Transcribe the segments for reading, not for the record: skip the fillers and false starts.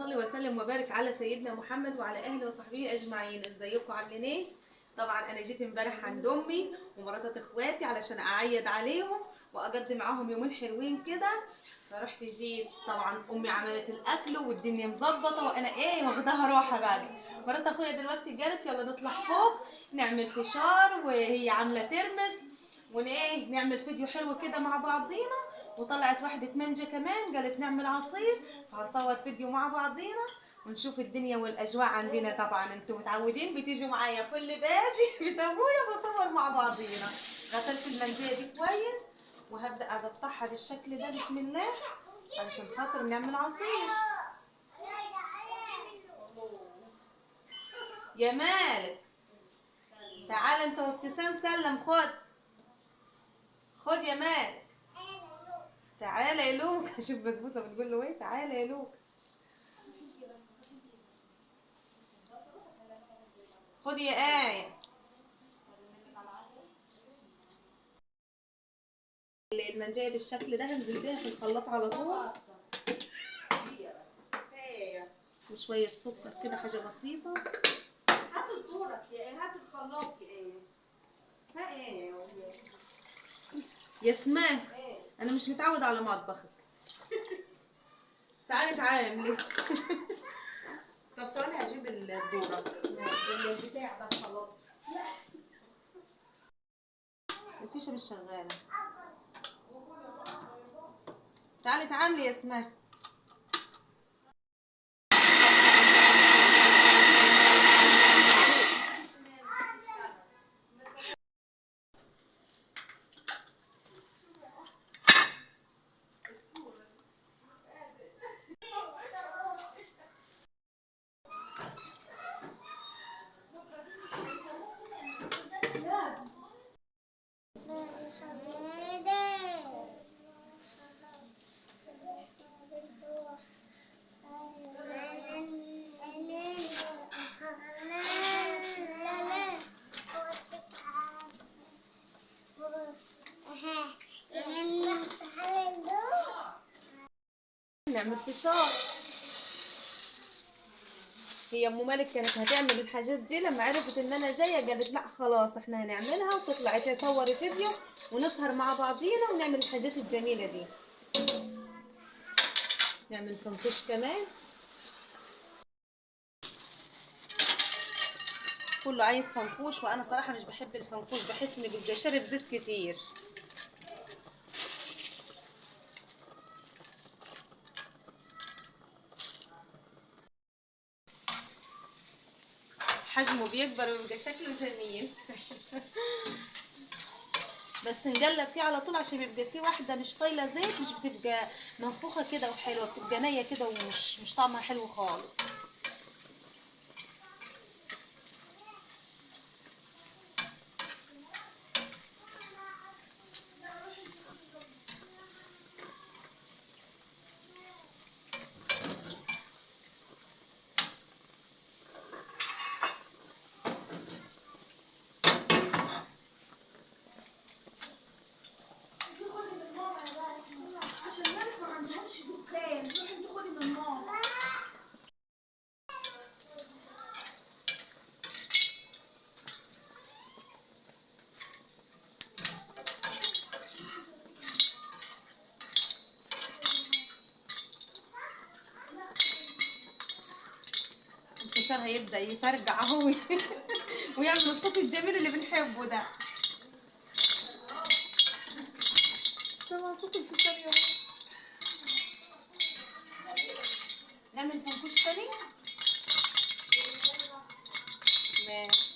صل وسلم وبارك على سيدنا محمد وعلى اهله وصحبه اجمعين. ازيكم عاملين ايه؟ طبعا انا جيت امبارح عند امي ومراتات اخواتي علشان اعيد عليهم واقضي معاهم يومين حلوين كده. فرحت جيت، طبعا امي عملت الاكل والدنيا مظبطه وانا ايه واخداها راحة بقى. مرات اخويا دلوقتي قالت يلا نطلع فوق نعمل فشار، وهي عامله ترمس، ونايه نعمل فيديو حلو كده مع بعضينا. وطلعت واحدة مانجا كمان قالت نعمل عصير، فهنصور فيديو مع بعضينا ونشوف الدنيا والاجواء عندنا. طبعا انتم متعودين بتيجوا معايا كل باجي بيت ابويا بصور مع بعضينا. غسلت المانجايه دي كويس وهبدا اقطعها بالشكل ده بسم الله علشان خاطر نعمل عصير. يا مالك تعال انت وابتسام سلم، خد خد يا مالك، تعالى يا لوك. شوف بسبوسه بتقول له ايه، تعالى يا لوك، خد يا آية. المنجاية بالشكل ده هنزل بيها في الخلاط على طول، وشوية سكر كده حاجة بسيطة. هات دورك يا آية، هات الخلاط يا آية. ها آية يا اسماء، أنا مش متعودة على مطبخك. تعالي تعاملي. طب ثواني هجيب الدورة البتاع ده الخلاط. الفيشة مش شغالة. تعالي تعاملي يا اسماء. نعمل فشار. هي ام مالك كانت هتعمل الحاجات دي، لما عرفت ان انا جاية قالت لا خلاص احنا هنعملها، وتطلعي تصوري فيديو ونسهر مع بعضينا ونعمل الحاجات الجميلة دي. نعمل فنكوش كمان، كله عايز فنكوش، وانا صراحة مش بحب الفنكوش، بحس ان بيبقى شارب زيت كتير. حجمه بيكبر ويبقى شكله جميل. بس نقلب فيه على طول عشان بيبقى فيه واحدة مش طايله زيت، مش بتبقى منفوخه كده وحلوه، بتبقى نيه كده ومش مش طعمها حلو خالص. الفشار هيبدأ يفرجع اهو ويعمل الصوت الجميل اللي بنحبه ده. سمع صوت الفشار يا نعمل فنكوش تاني. ماشي.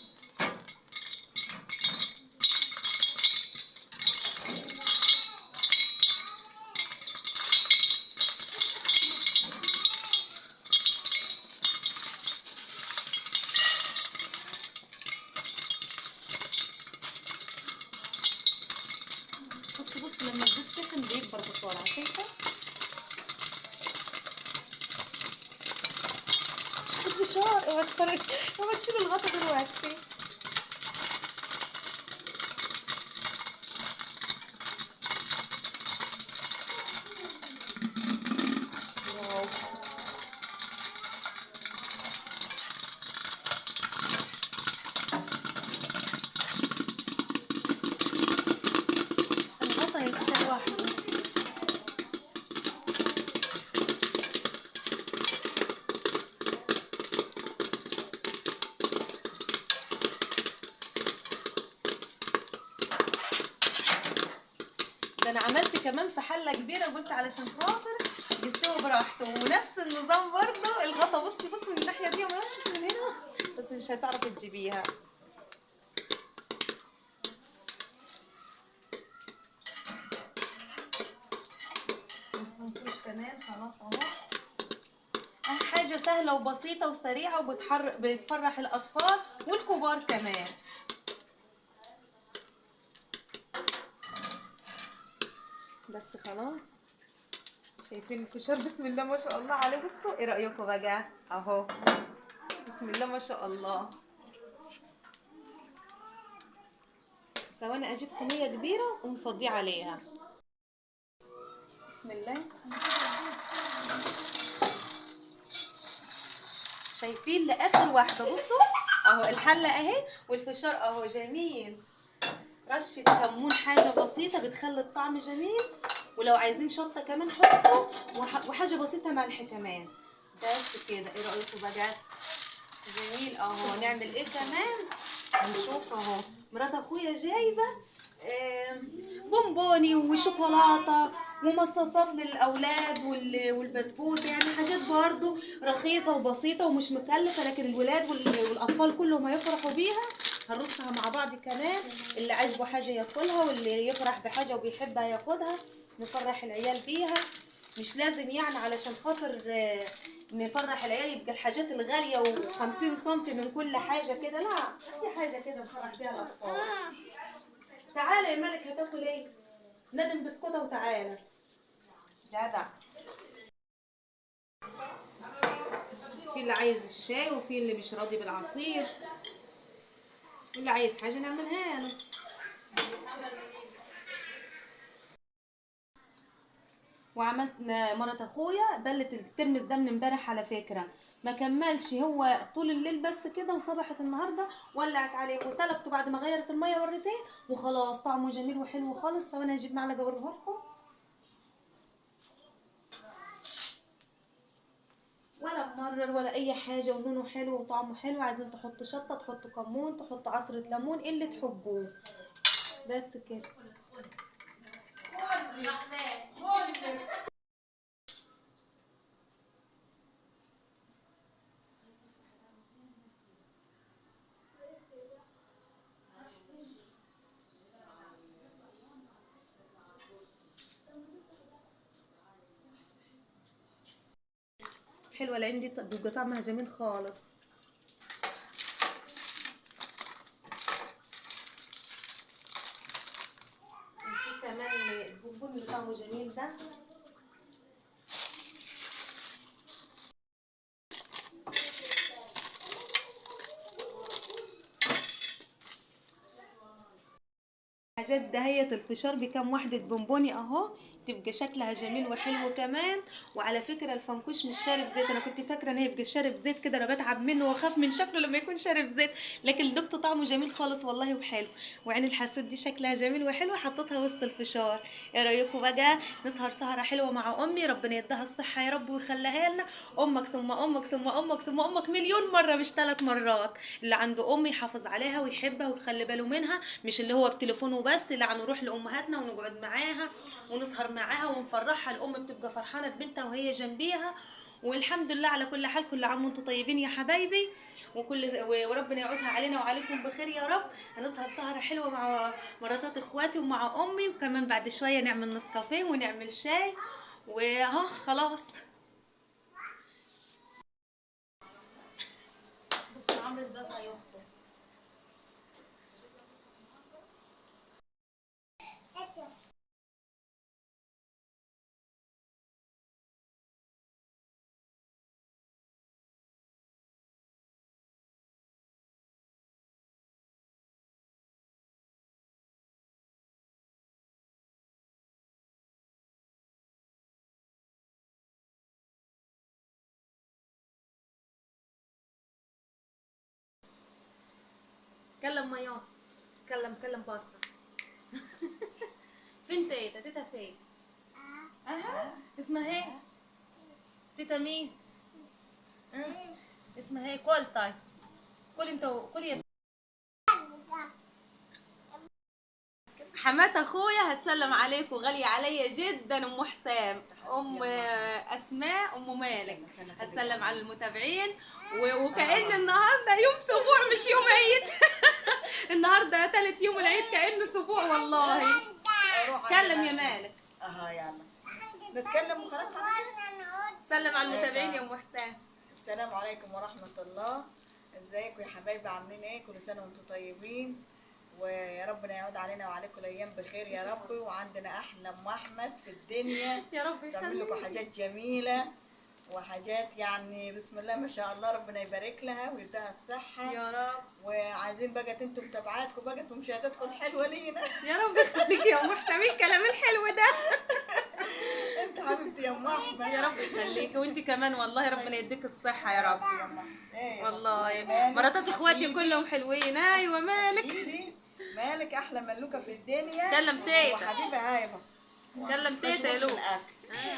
بص بص لما الزيت سخن بيكبر بسرعة، شايفة؟ شوف الفشار، اوعى تخرج، اوعى تشيل الغطا دلوقتي. واو. انا عملت كمان في حله كبيرة قلت علشان خاطر يستوي براحته. ونفس النظام برضو الغطا، بصي بصي من الناحية دي وما من هنا، بس مش هتعرفي تجيبيها. مفيش كمان خلاص اهو. حاجة سهلة وبسيطة وسريعة وبتفرح الاطفال والكبار كمان. بس خلاص شايفين الفشار بسم الله ما شاء الله عليه. بصوا ايه رايكم بقى اهو، بسم الله ما شاء الله. ثواني اجيب صينية كبيرة ونفضيه عليها. بسم الله. شايفين لاخر واحدة، بصوا اهو الحلة اهي والفشار اهو جميل. رشه كمون حاجة بسيطة بتخلي الطعم جميل، ولو عايزين شطه كمان حطوا، وحاجه بسيطة ملح كمان. بس كده. ايه رايكم بقى؟ جميل اهو. نعمل ايه كمان؟ هنشوف اهو. مرات اخويا جايبه بونبوني وشوكولاته ومصاصات للاولاد والبسبوسه، يعني حاجات برضو رخيصة وبسيطة ومش مكلفة، لكن الولاد والاطفال كلهم هيفرحوا بيها. هنرصها مع بعض كمان، اللي عاجبه حاجة ياكلها واللي يفرح بحاجة وبيحبها ياخدها، نفرح العيال بيها. مش لازم يعني علشان خاطر نفرح العيال يبقى الحاجات الغالية و50 سم من كل حاجة كده، لا، اي حاجة كده نفرح بيها الاطفال. تعالى يا ملك هتاكل ايه؟ ندم بسكوته وتعالى. جدع. في اللي عايز الشاي وفي اللي مش راضي بالعصير، واللي عايز حاجة نعملها له. وعملت مرات اخويا بلت الترمس ده من امبارح على فكرة، ما كملش هو طول الليل بس كده، وصبحت النهارده ولعت عليه وسلقته بعد ما غيرت المية مرتين وخلاص. طعمه جميل وحلو خالص. وانا هجيب معلقه اوريه لكم. ولا ممرر ولا اي حاجة، ولونه حلو وطعمه حلو. عايزين تحطوا شطه، تحطوا كمون، تحطوا عصره ليمون، اللي تحبوه. بس كده. حلوة العين دي، بيبقى طعمها جميل خالص. وفي كمان البونبون اللي طعمه جميل ده. حاجات دهية الفشار بكام واحدة بونبوني اهو، تبقى شكلها جميل وحلو كمان. وعلى فكرة الفنكوش مش شارب زيت، انا كنت فاكرة ان هيبقى شارب زيت كده، انا بتعب منه واخاف من شكله لما يكون شارب زيت، لكن دقت طعمه جميل خالص والله وحلو. وعين الحسود دي شكلها جميل وحلو، حطيتها وسط الفشار. ايه رايكم بقى؟ نسهر سهرة حلوة مع امي، ربنا يديها الصحة يا رب ويخليها لنا. امك ثم امك ثم امك ثم امك مليون مرة مش 3 مرات. اللي عنده ام يحافظ عليها ويحبها ويخلي باله منها، مش اللي هو بتليفونه بس، لا، نروح لامهاتنا ونقعد معاها ونسهر معاها ونفرحها. الام بتبقى فرحانة ببنتها وهي جنبيها. والحمد لله على كل حال. كل عام وانتم طيبين يا حبايبي، وربنا يعودها علينا وعليكم بخير يا رب. هنسهر سهره حلوة مع مراتات اخواتي ومع امي، وكمان بعد شوية نعمل نسكافيه ونعمل شاي واهو خلاص. دكتور عمرو بس هيخطب. كلم ميار، كلم كلم بطة. فين تيتا؟ تيتا فين؟ اها اسمها ايه؟ تيتا مين؟ اسمها ايه؟ كل طيب، كل انت، كل يا حمات اخويا هتسلم عليكم، غالية عليا جدا ام حسام، ام اسماء، ام مالك، هتسلم على المتابعين. وكأن النهارده يوم سبوع مش يوم عيد. النهارده ثالث يوم العيد كأنه سبوع والله. اتكلم يا مالك. يلا نتكلم وخلاص على كده. سلم على المتابعين يا ام حسام. السلام عليكم ورحمة الله. ازيكم يا حبايبي، عاملين ايه؟ كل سنة وانتم طيبين، ويا ربنا يعود علينا وعليكم الايام بخير يا رب. وعندنا احلى ام احمد في الدنيا يا رب، تعمل لكم حاجات جميلة وحاجات يعني بسم الله ما شاء الله، ربنا يبارك لها ويديها الصحة يا رب. وعايزين بقى انتم متابعاتكم بقى ومشاهداتكم الحلوة لينا يا رب يخليك يا ام حسام، الكلام الحلو ده. انت حبيبتي يا ام احمد يا رب يخليك، وانت كمان والله ربنا يديك الصحة يا رب. والله مراتات اخواتي كلهم حلوين. ايوه مالك، مالك احلى ملوكه في الدنيا. كلم تيتا وحبيبه هايبه، كلم تيتا يا لو.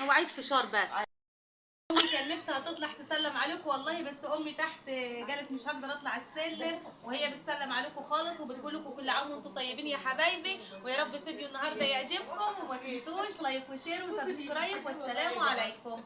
هو عايز فشار بس. امي كان نفسها تطلع تسلم عليكم والله، بس امي تحت قالت مش هقدر اطلع السلم، وهي بتسلم عليكم خالص وبتقول لكم كل عام وانتم طيبين يا حبايبي، ويا رب فيديو النهارده يعجبكم، وما تنسوش like و share و subscribe، والسلام عليكم.